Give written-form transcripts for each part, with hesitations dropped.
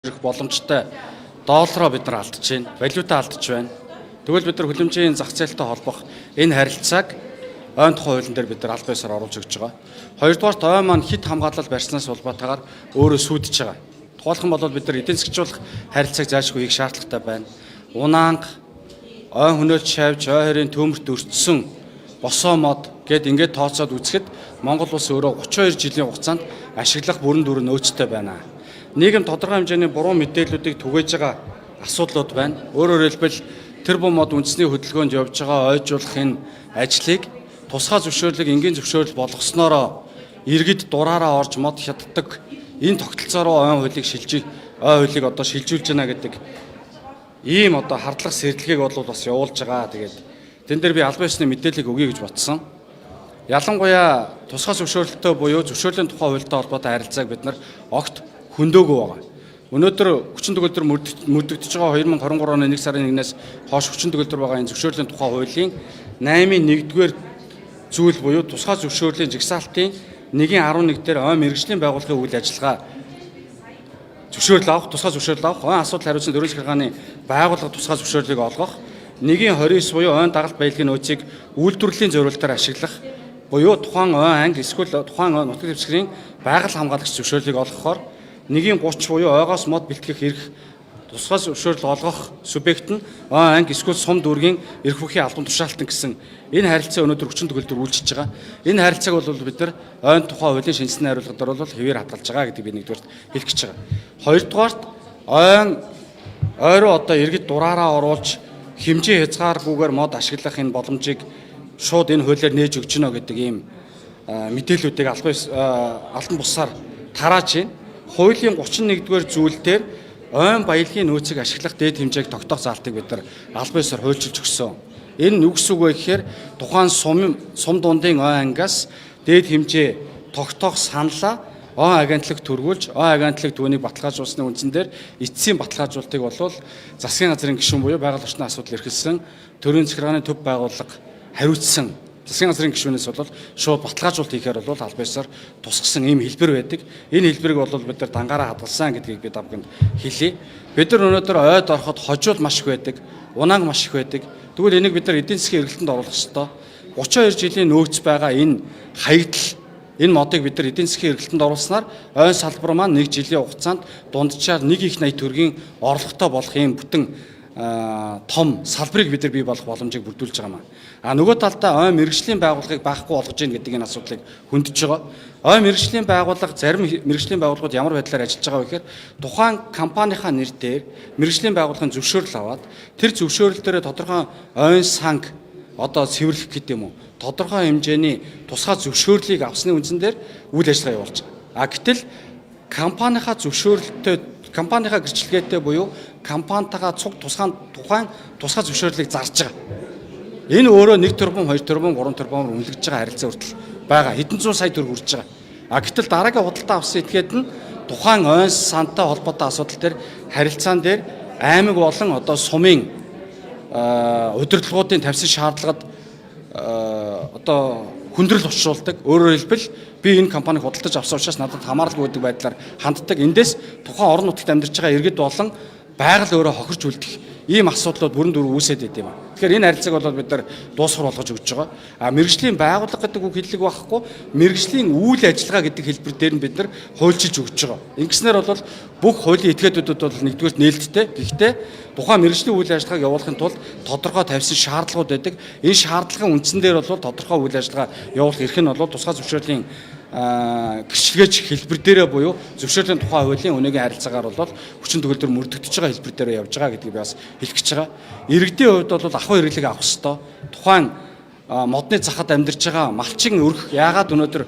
Ирэх боломжтой доллароо бид нар алдаж байна. Валютаа алдаж байна. Тэгвэл бид нар хүлэмжийн зах зээлтэй холбох энэ харилцааг ойн тухайн хуулийн дээр бид нар аль биесээр оруулж өгч байгаа. Хоёрдугаарт ой маань хит хамгаалал барьснаас улбатаагаар өөрөө сүйдэж байгаа. Тухайлх юм бол бид нар эдийн засгжуулах харилцааг заашгүй хийх шаардлагатай байна. Унаанг ой хөнөөлт шавж, ой хорийн төмөрт өртсөн босоо мод гэд ингээд тооцоод үзэхэд Монгол улс өөрөө 32 жилийн хугацаанд ашиглах бүрэн дүр нөөцтэй байна. Нийгэм тодорхой хэмжээний буруу мэдээллүүдийг түгээж байгаа асуудлууд байна. Өөрөөр хэлбэл тэр бум мод үндэсний хөдөлгөөнд явж байгаа ойжуулах энэ ажлыг тусгай зөвшөөрлийг энгийн зөвшөөрөл болгосноороо иргэд дураараа орж мод хяддаг энэ тогтолцоороо ойн хуулийг шилжиж ой хуулийг одоо шилжүүлж байна гэдэг ийм одоо хардлага сэрдлэгийг бол бас явуулж байгаа. Тэгээд тэн дээр би албан ёсны мэдээллийг өгье гэж бодсон. Ялангуяа тусгай зөвшөөрөлтөй буюу зөвшөөрлийн тухай хуультай холбоотой харилцааг бид нар огт хөндөөгүй байгаа. Өнөөдөр хүчин төгөлдөр мөрдөгдөж байгаа 2023 оны 1 сарын 1-ээс хойш хүчин төгөлдөр байгаа энэ зөвшөөрлийн тухай хуулийн 8-ын 1-р зүйл буюу тусгай зөвшөөрлийн жагсаалтын 1-11 дээр ой мэргэжлийн байгууллагын үйл ажиллагаа зөвшөөрөл авах, тусгай зөвшөөрөл авах, ойн асуудал хариуцсан төрийн захиргааны байгууллага тусгай зөвшөөрлийг олгох, 1-29 буюу ойн дагалт баялагын нөөцийг үйлдвэрлэлийн зорилтоор ашиглах буюу тухайн ойн анги эсвэл тухайн ой нутаг дэвсгэрийн байгаль хамгаалагч зөвшөөрлийг олгохоор 1-30 буюу ойгоос мод бэлтгэх эрх тусгай зөвшөөрөл олгох субъект нь ой анги эсвэл сум дүүргийн эрх бүхий албан тушаалтан гэсэн энэ харилцаа өнөөдөр хүчин төгөлдөр үйлчилж байгаа. Энэ харилцааг бол бид нар ойн тухай хуулийн шинжилсэн найруулга дээр бол хэвээр хадгалж байгаа гэдгийг би нэгдүгээрт хэлэх гэж байгаа. Хоёрдугаарт ойн ой руу одоо иргэд дураараа оруулж хэмжээ хязгааргүйгээр мод ашиглах энэ боломжийг шууд энэ хуулиар нээж өгч гинэ гэдэг ийм мэдээллүүдийг албан албан бусаар тарааж байна. Хуулийн 31-р зүйл дээр ойн баялагын нөөцийг ашиглах дээд хэмжээг тогтоох заалтыг бид нар албан ёсоор хуульчилж өгсөн. Энэ нь юу гэсэн үг вэ гэхээр тухайн сум дундын ой ангиас дээд хэмжээ тогтоох саналаа ой агентлаг төргүүлж, ой агентлаг түүнийг баталгаажуулсны үндсэн дээр эцсийн баталгаажуултыг болвол засгийн газрын гишүүн буюу байгаль орчны асуудал эрхэлсэн төрийн захиргааны төв байгууллага хариуцсан засгийн газрын гишүүнээс бол шууд баталгаажуулалт хийхээр бол аль биесээр тусгасан ийм хэлбэр байдаг. Энэ хэлбэрийг бол бид нар дангаараа хадгалсан гэдгийг би давганд хэлье. Бид нар өнөөдөр ойд ороход хожуул маш их байдаг, унаанг маш их байдаг. Тэгвэл энийг бид нар эдийн засгийн эргэлтэнд оруулах ёстой. 32 жилийн нөөц байгаа энэ хаягдал энэ модыг бид нар эдийн засгийн эргэлтэнд оруулснаар ойн салбар маань нэг жилийн хугацаанд дунджаар 1 их 80 төгрөгийн орлоготой болох ийм бүтэн том салбарыг бид нар бий болох боломжийг бүрдүүлж байгаа юм. А нөгөө талдаа ой мэргэжлийн байгууллагыг байхгүй болгож гин гэдэг энэ асуудлыг хөндөж байгаа. Ой мэргэжлийн байгууллага зарим мэргэжлийн байгууллагууд ямар байдлаар ажиллаж байгаа вэ гэхээр тухайн компанийнхаа нэр дээр мэргэжлийн байгууллагын зөвшөөрөл аваад тэр зөвшөөрөл дээр тодорхой ойн санг одоо цэвэрлэх гэдэг юм уу? Тодорхой хэмжээний тусгай зөвшөөрлийг авсны үндсэн дээр үйл ажиллагаа явуулж байгаа. А гэтэл компанийнхаа зөвшөөрөлтөй компанийнхаа гэрчлэгээтэй буюу компанитайгаа цуг тусгаан тухайн тусгай зөвшөөрлийг зарж байгаа. Энэ өөрөө 1 тэрбум, 2 тэрбум, 3 тэрбумаар үнэлэгдэж байгаа харилцаа хүртэл байгаа. Хэдэн зуун сая төгрөг үрж байгаа. А гэтэл дараагийн худалдаа авсан этгээд нь тухайн ойн сантай холбоотой асуудал дээр харилцаан дээр аймаг болон одоо сумын удирдлагуудын тавьсан шаардлагад одоо хүндрэл учруулдаг. Өөрөөр хэлбэл би энэ компаниг худалдаж авсан учраас надад хамааралгүй гэдэг байдлаар ханддаг. Эндээс тухайн орон нутагт амьдарч байгаа иргэд болон байгаль өөрөө хохирч үлдэх ийм асуудлууд бүрэн дүр үүсээд байд юм. Тэгэхээр энэ харилцааг бол бид нар дуусгар болгож өгч байгаа. А мэргэжлийн байгууллага гэдэг үг хэллэг байхгүй, мэргэжлийн үйл ажиллагаа гэдэг хэлбэр дээр нь бид нар хуульчилж өгч байгаа. Ингэснээр бол бүх хуулийн этгээдүүдэд бол нэгдүгээр нээлттэй. Гэхдээ тухайн мэргэжлийн үйл ажиллагааг явуулахын тулд тодорхой тавьсан шаардлагууд байдаг. Энэ шаардлагын үндсэн дээр бол тодорхой үйл ажиллагаа явуулах эрх нь бол тусгай зөвшөөрлийн гэрчлэгээч хэлбэр дээрээ буюу зөвшөөрлийн тухай хуулийн өнөөгийн харилцаагаар бол хүчин төгөлдөр мөрдөгдөж байгаа хэлбэр дээрээ явж байгаа гэдгийг би бас хэлэх гэж байгаа. Иргэдийн хувьд бол ахуй хэрэглэг авах ёстой. Тухайн модны захад амьдарч байгаа малчин өрх яагаад өнөөдөр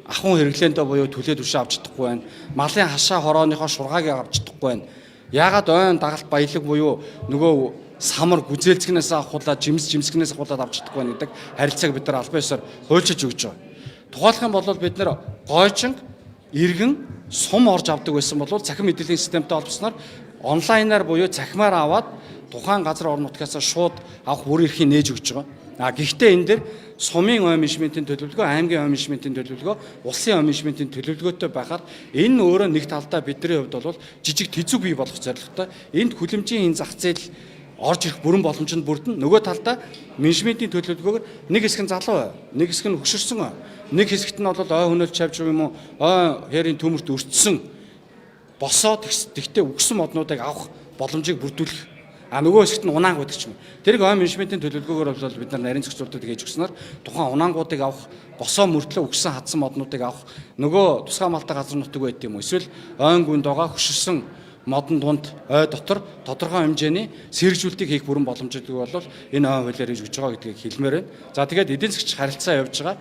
ахуйн хэрэглээндээ буюу төлөө түшээ авч чадахгүй байна. Малын хашаа хорооныхоо шургааг авч чадахгүй байна. Яагаад ойн дагалт баялаг буюу нөгөө самар гүзээлцгнээс авахуулаад жимс жимсгнээс авахуулаад авч чадахгүй байна гэдэг харилцааг бид нар албан ёсоор хуульчилж өгч байгаа. Тухайлах юм бол бид нар гойчинг иргэн сум орж авдаг байсан бол цахим мэдээллийн системтэй холбосноор онлайнаар буюу цахимаар аваад тухайн газар орон нутгаас шууд авах бүр эрхийг нээж өгч байгаа. А гэхдээ энэ дээр сумын ой менежментийн төлөвлөгөө, аймгийн ой менежментийн төлөвлөгөө, улсын ой менежментийн төлөвлөгөөтэй байхаар энэ нь өөрөө нэг талдаа бидний хувьд бол жижиг тэзүү бий болох зорилготой. Энд хүлэмжийн энэ зах зээл орж ирэх бүрэн боломж нь бүрдэн. Нөгөө талдаа менежментийн төлөвлөгөөгөөр нэг хэсэг нь залуу ой, нэг хэсэг нь хөшөрсөн ой, нэг хэсэгт нь бол ой хөнөөлж чавж юм уу, ой хээрийн төмөрт өртсөн босоо тэгтээ үгсэн моднуудыг авах боломжийг бүрдүүлэх. А нөгөө хэсэгт нь унаангууд ч юм. Тэрийг ой менежментийн төлөвлөгөөгөөр бол бид нар нарийн зохицуултыг хийж өгснөөр тухайн унаангуудыг авах, босоо мөртлөө үгсэн хадсан моднуудыг авах, нөгөө тусгай малтай газар нутаг байд юм уу? Эсвэл ойн гүнд байгаа хөшөрсөн модон дунд ой дотор тодорхой хэмжээний сэргэжүүлэлтийг хийх бүрэн боломжтой бол энэ ой хуулиар хийж өгч байгаа гэдгийг хэлмээр байна. За тэгээд эдийн засгч харилцаа явж байгаа.